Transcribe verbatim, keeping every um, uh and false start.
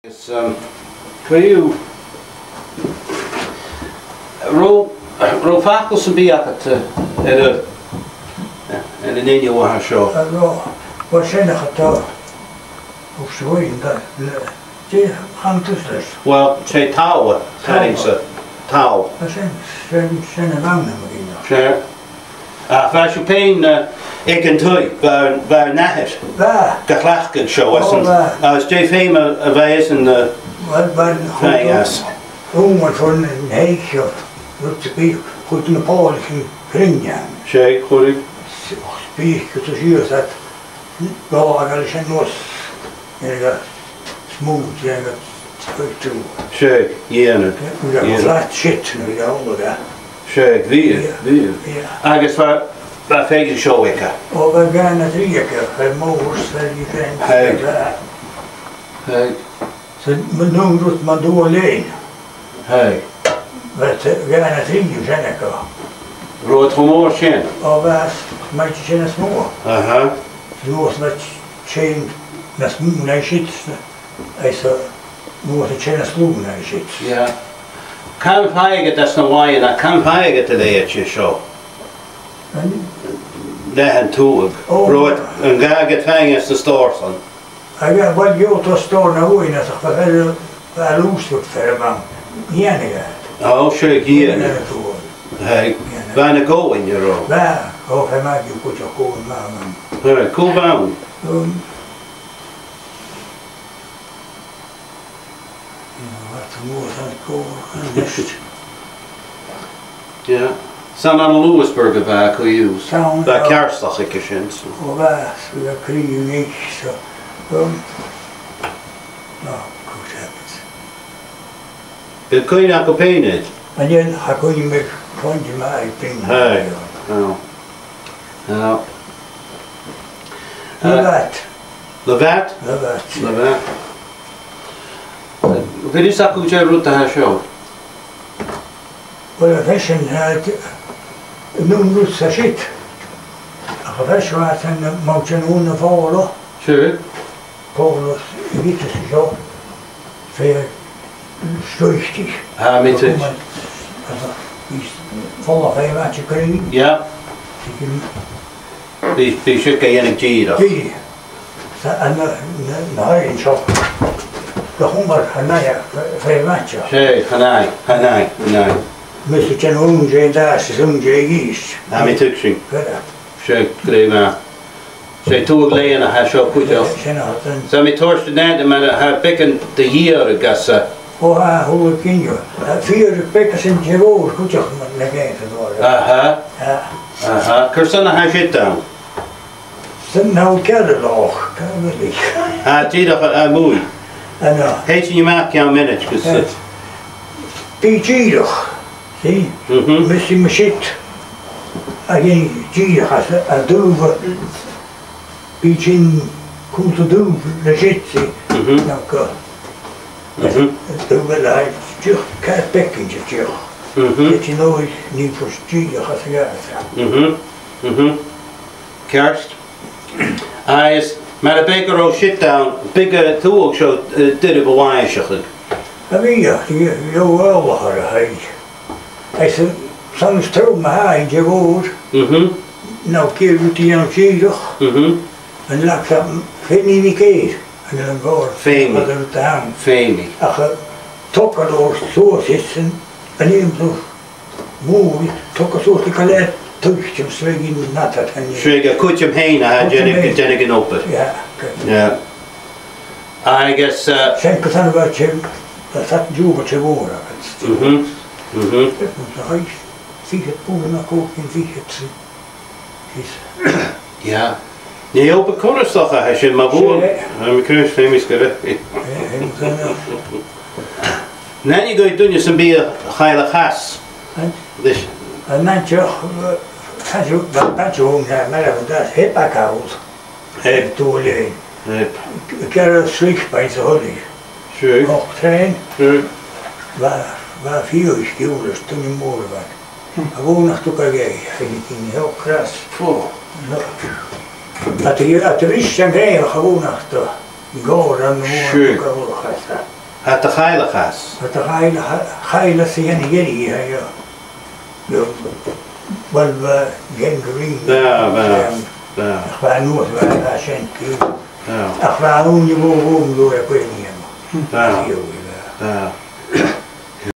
Is, um, co-dhiù, an robh, an robh facal sam bith agad, uh, air a, air an inneal-mhath seo? An robh, bha sin a' chatà, ach 's e sin, dè, dè chanadh tu ris? Well, 's e towel, towel. Tharraing-sa, towel. Tha sin, sin, sin a bh' ann, a Mhàiri. Sure. Ach bha sibh fhèin, eh, aig an taigh, bha, bha ur n-athair. Bha. Ga chleachdadh seo, Ò, esan. Bha. Agus dè feum a, a bha esan, eh, Well, bha, faighinn às? Rùm a' fòn an tèic seo, rud sam bith, chuir na pòlaichean cruinn ann. 'S e, chuireadh. S-, spìc gu tu sìos at, dà, agus sin was, air a smooth, air a square to. 'S e, dhèanadh. Air a flat sheet, no, air a all of that. 'S e, bha, Yeah. bha. Yeah. Agus bha, bha feadhainn seo aige? Ò, bha dhà no trì aige, fear mòr, fear difreanta, Hey. bha. Hey. So, m-, an aon rud mar a dh'fhàg leinn. Hey. Bha, eh, dhà no trì dhiubh sin aige. An robh iad cho mòr sin? Ò, bha, 's maighstir sin as motha. Aha. Is an uair sin bha sin nas motha na siud, is, eh, an uair sin nas lugha na siud. Yeah. Càit am faigheadh iad às na làithean, càit am faigheadh iad an leithid seo? An? Leathann tuath. Ò. An robh iad, an gabhadh iad fhèin às na stòrsan? Agus, well, gheibheadh tu stòr na h-uaine, ach bha fear, bha lùsbag fear a bh' ann, dhèanadh e. Ò, 's e, dhèanadh. Dhèanadh e tuath. Hey, Dhèanadh. bha na gobhainn, an robh? Bha, ò, fear math, gu cuideachd gobhainn math a bh' ann. Hey, cò bh' ann? Um, you know, that's a more than call, and just Yeah. 'S ann an Louisburg a bha e co-dhiù. 'S ann, Bha yeah. ceartachadh aige sin, so. Ò, bha, so bha cruinne-nighe, so, um, no, good heavens. Bheil cuimhne agaibh fhèin air? An e, tha cuimhne agam fhìn, ma bha e pinn. Hey. No. No. Le Uh, bheat. Le bheat? Le bheat. Le bheat. Bheil fhios agaibh dè an rud a tha seo? Well, a bheil sin, eh, t-, an aon rud 's a siud. Ach a bheil seo, tha sin, eh, mar sin, an fhòrla. Sure. Fòrla, a bhith seo. Fear stuichtich. Ah, mi too. Bha fòrla fhèin math a' cruinne. Yeah. Bha, bha sin ga dhèanamh dìreach. Dìreach. Sa, an, na, na, na h-aon seo. Gu h-iomlan, chan eil, fé, fé mhaide. 'S e, chan eil, chan eil, chan eil. Mus e sin aon dè an-dràsta, is aon dè a-rithist. Tha mi a' tuigsinn. Gu dearbh. 'S e, glè mhath. 'S e tuagh lèine a tha seo cuideachd. Sin e, sin. Tha mi a' toirt a-mach mar a tha beagan de dh'iarraidh às a... Ò, tha, a h-uile gin dhiubh. Tha fìor bheag às an taobh mhòr cuideachd na, na gèann sa dòigh. Aha. Tha. Aha. Carson a tha siud ann? Sin na ceithir làithean, cà bheil i? Ah, dìreach, ah, a-muigh. An e? Thèid sinn a-mach ceann mionaid, gus... Yes. Bi dìreach, see? Mhm. Mus e, mus e siud a dhèanamh dìreach às a, a' dubh, bi sin cùl a' dubh le siud, see? Mhm. Nach, uh, Mhm. dubh le, dìreach, ceithir beagan dìreach. Mhm. Ged a nì thu e dìreach às a' ghearradh. Mhm. Mhm. Ceart. Agus mar a bhiodh gu robh siud ann, bhiodh an tuagh seo, eh, doirbh a mhaiseachadh. A bhiodh, bhiodh, bhiodh eòlach air a shèid. Agus, eh, 's ann as truime a tha e an taobh mhòr. Mhm. No, cò ris a tha e dìreach? Mhm. An leig thu fhèin a bhith ceart, an e an gòrd? Feumaidh. Fad an t-àm. Feumaidh. Ach, eh, togail ort suas is an, an aon rud. Mòr, togail suas gu lèir tuiteam 's bhiodh e nad rud a' tighinn. 'S e gu cuideam fhèin a tha... Cuideam dèanamh, fhèin. Dèanamh an obair. Yeah, good. Yeah. Agus, uh, sin gu san a bha e, tha e an-diugh, bha e mòr agus... Mhm, mhm. Bha e na h-aois, fichead puing no còig air fhichead 's a... Yeah. Nì obair cunnartach a tha sin, ma bhuan. 'S e. Tha mi cinnteach, feumaidh gu robh. Eh, eh, sin e. An aithne dhuibh duine sam bith a chaill a chas? An? Leis. An aon deoch, eh, caidiú, ba, ba deoch, na, mar a bh' ann, hip a call. Hip. Dùil leinn. Hip. Gearradh slic bean sa thoileadh. Sure. Och, train. Sure. Bha, bha fiadhaich giùlas, duine mòr a bh' ann. A bhuannachd tu ga gèidh, a bhith cinn heo cras. Phew. No. A tu, a tu ris an gèidh, a bhuannachd tu. Gòrd an mòr... Sure. Tu ga bhuannachd. Tha do chaileag às. Tha do chaileag, chaileag sa dhen a dheiridh, tha, yeah. Yeah. Bhuel, bha, gangrene. Bha, bha, bha. Ach bha nuas, bha, bha sin, yeah. Bha. Ach bha ùine mhòr, mhòr, mhòr a' buain. Bha. Bha.